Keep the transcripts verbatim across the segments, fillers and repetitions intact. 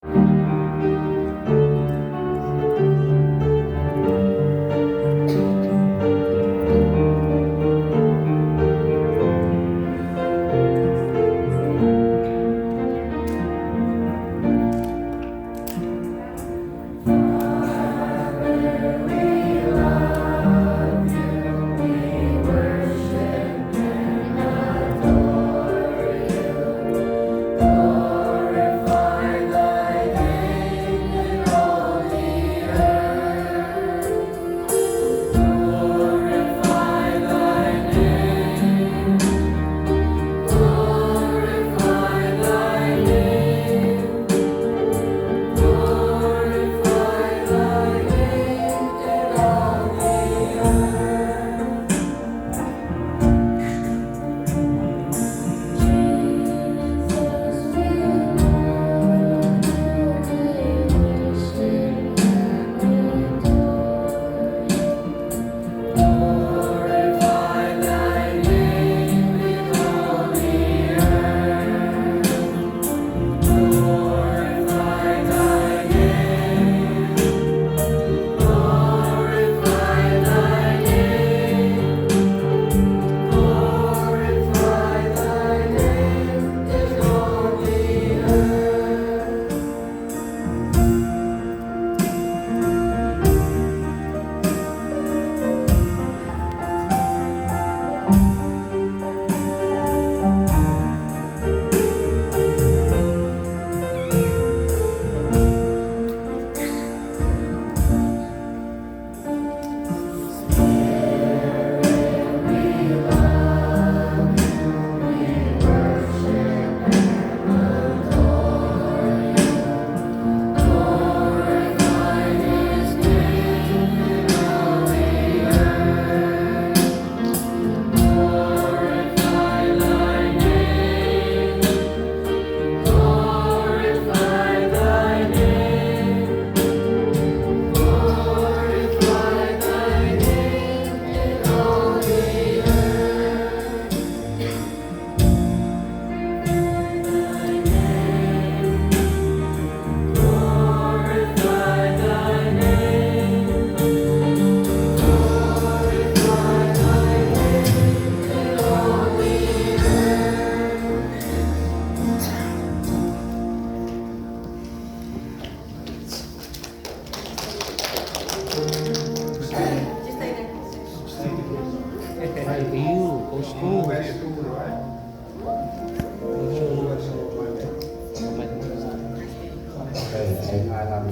Ê, ê, ai lam.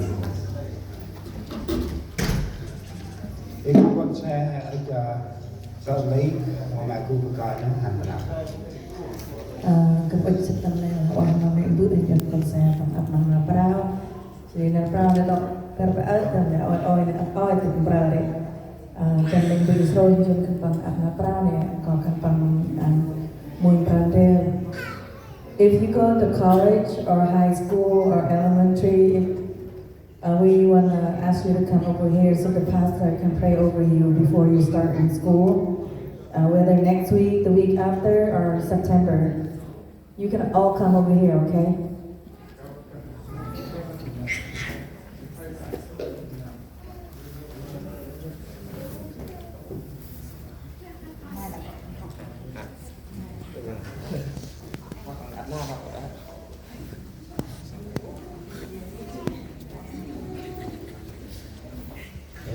Ê, con xe, ê, cho, cho lấy, con mẹ cu, con coi nó thành thế nào. Ơ, gâp ŭch săk tâm nê, ueh ma mê̆ bơ̆, ê, cho con xe, tâm ăp năm nau prao. Jêh ri nau prao nê tŏ, kơt bơ̆ ơi, tâm nê ôi, ôi, nê ăp ôi, tâm prao ri. Ơ, tâm mê̆ bơ̆ srôi, jêh ri khân păng ăp nau prao nê, kŏ khân păng, ơ, mui prao ri. If you go to college or high school or elementary, if, uh, we wanna ask you to come over here so the pastor can pray over you before you start in school, uh, whether next week, the week after, or September. You can all come over here, okay?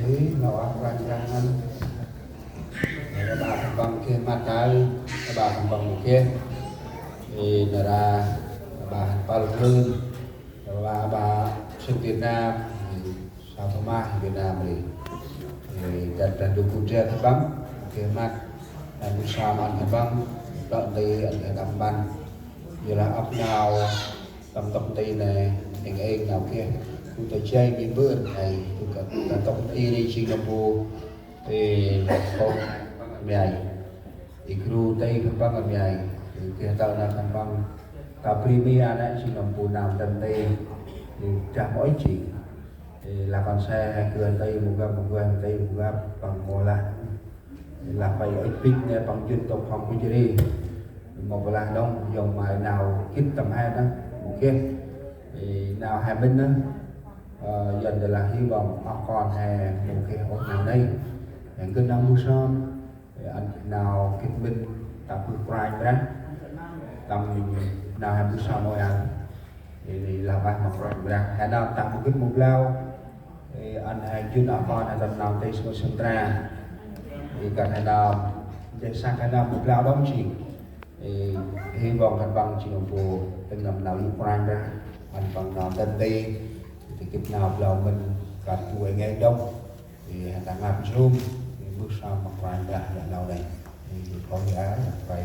Ê, nau ăp ranh ranh ngăn. Ê, ba khân păng geh măt tay, ba khân păng mâu geh. Ê, nar aơ, ba khân păng lươn. Ba, ba, sân Việt Nam, ê, sao Thomas Việt Nam ri. Ê, đa, đa du kŭt jêh khân păng, mâu geh măt. Đa du sa măn khân păng, đa đê, đa đăm măn. Yor lah ăp nau, tâm tŏk nti nê, êng êng nau geh. Gŭ ta jay mi mbơ̆, ê, gŭ ta tŏk nti nê jêng nơm bu. Ê, kŏ, mei. Ê, gru ta ê khân păng mei. Ê, geh tơ̆ nau khân păng. Ta bri mi a nê jêng nơm bu nau tâm nti. Ê, dah mâu ôh jêng. Ê, lah kon se, geh ta ê mâu gâp, mâu geh ta ê mâu gâp, păng mâu lah. Lah pay ôh bĭch nê păng jŭn tŏk hŏm bĭch ri. Mâu lah đŏng, yŏng may nau gĭt tâm he nê, mâu geh. Ê, Nau he mĭn nơh, ơ, Yuăn dơlah hy vọng oh kon he mâu geh ôh nau nây. He gĭt nau mbơh sơm, ơ, ăn nau gĭt mĭn ta bơh Kôranh Brah. Tâm nau he mbơh sơm ôi ăn. Ê, lah bah ma Kôranh Brah. He nơm ta mâu gĭt mâu blao. Ê, ăn he jŭn oh kon he tâm nau tê sngôch sơm tra. Ê, kơt he nơm, jêh săk he nơm mâu blao đŏng jêng. Ê, hy vọng kơt păng jêng mpô tâm nơm nau yô̆ Kôranh Brah. Ăn păng nau tât tê. Tê gĭt nau blao mĭn kơt bu ê ngai đŏng. Ê, he ta ngăp jum. Ê, mbơh sơm ma Kôranh Brah ya nau nây. Ê, kon ya, ya Kôranh.